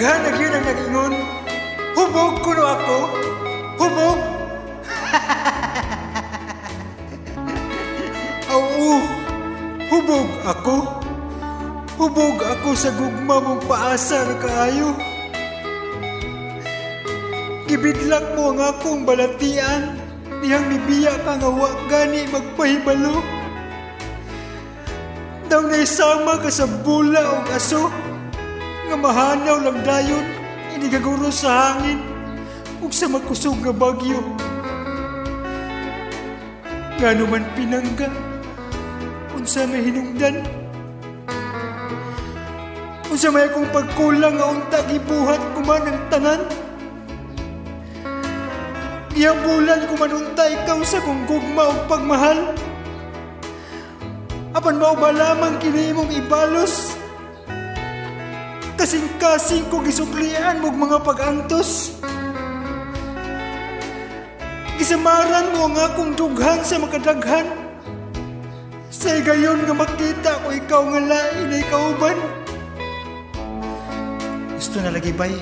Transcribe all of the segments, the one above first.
Daghan na gyud ang nag-ingon, hubog kuno ako, hubog. Oo, hubog ako. Hubog ako sa gugma mong paasa ra kaayo. Gibidlak mo ang akong balatian, dihang mibiya ka nga wa gani magpahibalo. Daw naisama ka sa bula og aso, nga mahanaw lang dayon, inigaguro sa hangin, ug sa makusog nga bagyo. Ngano man, pinangga, unsa may hinungdan? Unsa may akong pagkulang nga unta gibuhat ko man ang tanan? Gihabulan ko man unta ikaw sa kong gugma ug pagmahal. Apan mao ba lamang kini imong ibalos? Kasing-kasing ko gisuklian mog mga pag-antos. Gisamaran mo ang akong dughan sa makadaghan. Sa higayon nga makita ko ikaw nga lain ay kauban. Gusto na lagi, bay.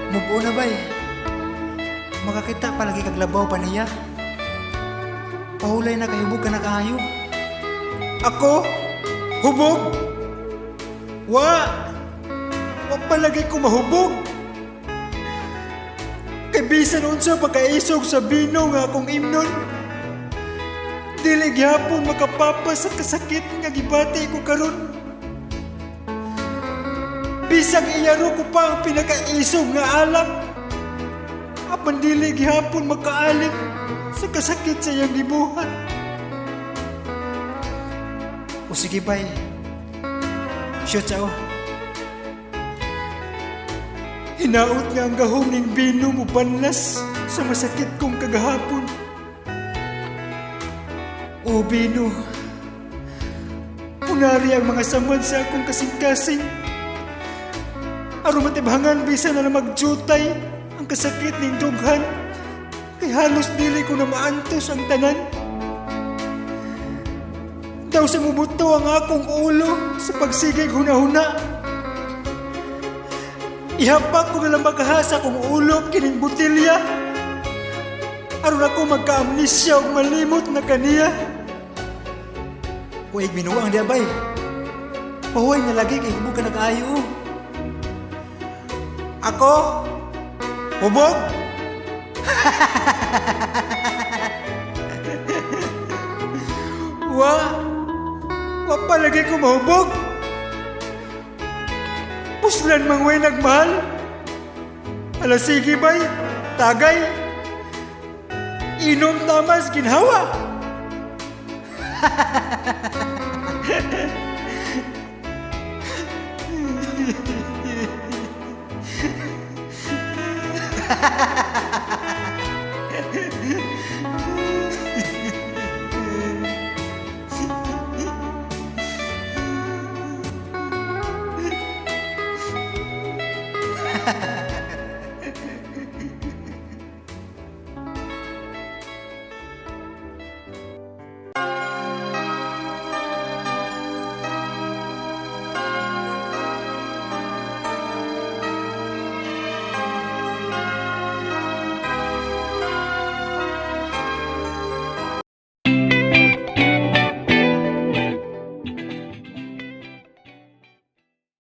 Move on na, bay. Makakita pa lagi kag labaw pa niya. Pahulay na kay hubog ka na kaayo. Ako? Hubog? Wa! Wa palagi ko mahubog. Kay bisan unsa pagkaisog sa bino nga akong imnon, dili gihapon makapapas sa kasakit nga gibati ko karon. Bisag iyaro ko pa ang pinakaisog nga alak, apan dili gihapon makaalim sa kasakit sa iyang gibuhat. O sige, bay. Shoot sao. Hinaot nga ang gahom ning bino mo banlas sa masakit kong kagahapon. O bino, punari ang mga samad sa akong kasing-kasing. Aron matibhangan bisan na lang magjutay ang kasakit ning dughan, kay halos dili ko na maantos ang tanan. Daw sa mubuto ang akong ulo sa pagsigig hunahuna. Ihapak ko na lang magaha sa akong ulo kining botelya, aron ako magka-amnesia ug malimot na kaniya. Uy, binuang diya, bay. Pahuway na lagi kay hubog ka na kaayo. Ako? Hubog? Wa? Wa palagi ko mahubog? Puslan mang way nagmahal? Ala sige, bay, tagay. Inom tamas ginhawa.